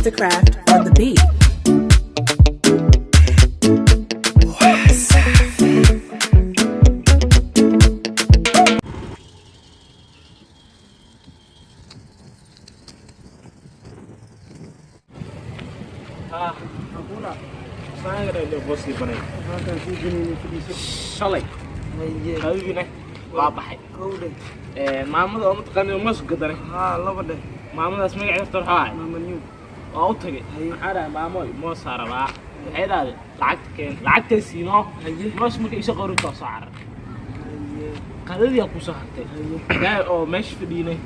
Mastercraft on the beat. Ah, shalay qadadiina waa baxay. Maamada oo mataqaana mas gadane, maamadaas magaceeda horta waxaa ahay waa u tagay. Maxaa dhahay? Maamoy, moosaa rabaa. Waxay dhahday lacagta keen, lacagtay siino moos. Marka isoo qorinta soo carar, qadadii aa kusoo hartay gaay oo meesha fadhiinay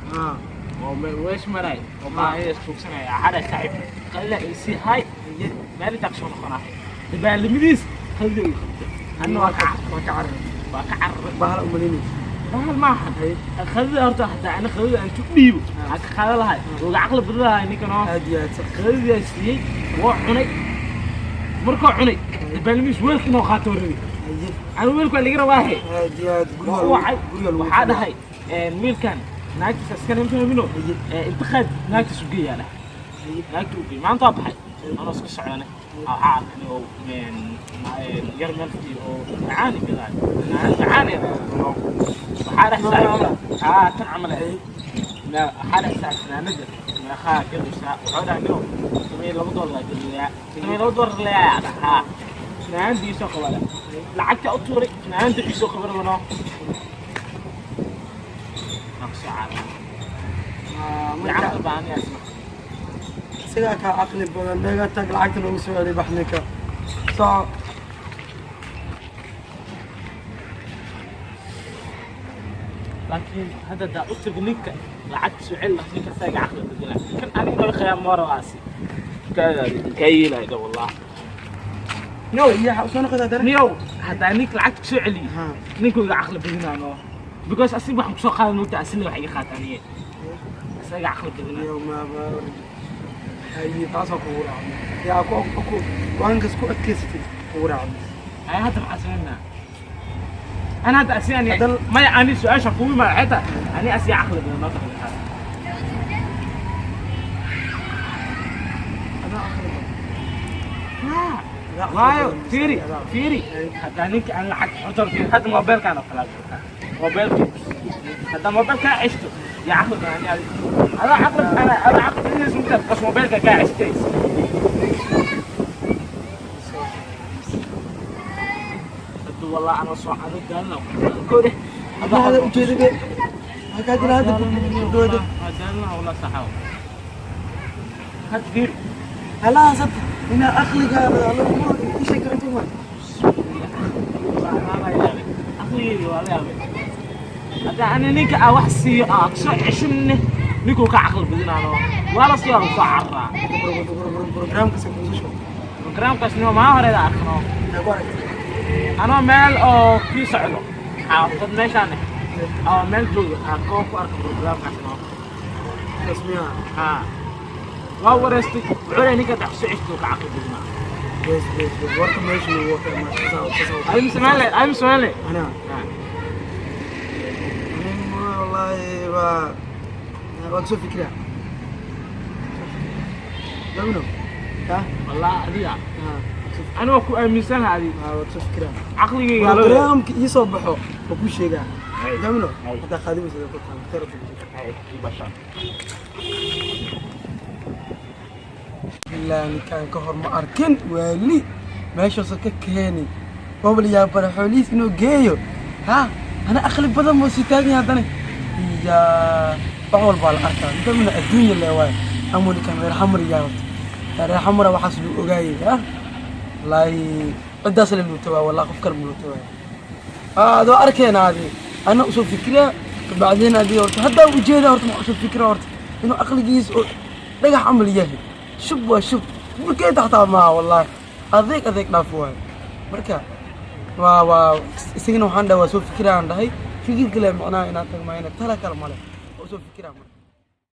oo meesha maray oo baahida istuugsanaya. Waxaa dhahay saaxiib, qadada isii hay, meel intaa kasoo noqonaa. Dabaalimadiis qadadii uu qabtay, anna waa ka waa ka cararay. Bahal maaha qadada horta. Hataa ana qadada aan tu dhiibo aan ka qaadan lahay, uga caqli badan lahay ninkan oo qadadii aan siiyey. Waa cunay. Markuu cunay, dabaalimiis weelka inoo qaato rabi. Anu weelku waa laga rabaahe. Waa u wacay, waxaa dhahay wiilkan naagtiisa iskale mafahmino, inta qaad naagtiis u geeyaa dhahay. Naagta u geey. Maanta waa baxay anoo iska socone, waxaa arkay oo yar meel fadhiyo oo macaani gadaayo, macaani. Waxaa dhahay saaxiib, haa, tan camal ahayd. Waxaa dhahay saaxiib, fanaanada meeqaa gadaysaa? Wuxuu dhahay nino $12 gadayaa. $12 leeyaa dhahaa. Fanaanada iisoo qabada. Lacagta u tuuray, fanaanada iisoo qabanabano. Waa kasoo caaray. Lacagta baan asma. Isagaa kaa caqli badan. Meega tag, lacagta noogu soo celi. Bax ninka, soco. Laakiin hadda daa u tago ninka lacagta soo celi lahaa, ninka asaga caqli bedela kan aniga naga khiyaam morawaasi kaa yeelayda wallah no. Iya, usoo noqotaa dare. Niyow, haddaa ninka lacagta kusoo celiyo, ninka iga caqli badinaano, because asiga waxaan kusoo qaadan mogta, asina wax iga qaata aniga, asaga caqli badinaa. Iyo ma haye, taasoo kugu raacday yaa ku go-aankas ku adkaysatay kugu raacday. Ay, hadda maxaa samaynaa? Ana hadda asi ani maya, ani su-aasha kugu imaada xitaa ani asiga caqli badan noo taqliqaa. Adaa caqli badan. Adaa caqli waayo badan. Fiiri. Adaa. Fiiri, haddaa ninka aan lacag horta fiiri, hadda moobeelkaan oo kale aad moobeelka, haddaa moobeelkaa ceshto, yaa caqli badan? Ani adaa caqli, ana adaa caqli badanaysa mugtaa, bas moobeelka kaa ceshtay. Hadda wallah anoo soo cado daalna koode. Hadda ujeedade maxaa kaa jira hadda dooda? Daalna wallah saxaaw. Hadda fiiri. Halahaas hadda inaa aqligaada alla kuma isha karto ma. Aqligeyga waa la yaabay. Hadda ani ninka aan wax siiyo aan kasoo ceshinne, ninkuu ka caqli badinaano, waa la siiyaa, soo cararaa. Programkaas kuusu soo Programkaas nimo maa horeeda arkano. Maxaa ku aragtay? Anoo meel oo kii socdo xaafad meeshaan oo meel joogo aan koo ku arka programkaas noo. Rasmiya. Haa, waa wareystay. Wuxuu leeyahay ninka hadda kasoo ceshto ka caqli badinaa. Bes bes bes, warka meesha lagu wata ma sasa. Adi misamaanle, adi misamaanle. Ana wallahi waa kasoo fikiraa damno ha. Wallah adiga Ha. ani waa ku aaminsanaha adi. Ha, waa kasoo fikiraa. Caqligeyga loo Programka ii soo baxo waa kuu sheegaa. Hay. Damno. Hay. Haddaa qaadimaysa ku taan khayr ku jiro. Bilaa ninkaan ka hor ma arkin waali meeshaasoo ka keeni waaba la yaabana xoolihiis inuu geeyo. Ha, ana aqli badan buu sii taagan yahay haddana iya wax walbaa la arkaa damna adduunya le waayo amu ninkaan reer xamar yaa horta reer xamara waxaas lagu ogaayay. Ha, wallaahi ciddaas la luuta waay, wallah qof kale ma luuta waay. Adoo arkeena adi ana usoo fikiraa kabacdeen adi horta haddaa ujeeda horta maxaa usoo fikira horta inuu aqligiis oo dhagax camal yahay. Shub waa shub burkeed xataa maaha, wallaahi adeeg adeeg dhaaf waayo. Marka waa isagana waxaan dhahay waa soo fikiraan dhahay fikir kale macnaha inaad tagmaayna tala kale male waa usoo fikiraa marka.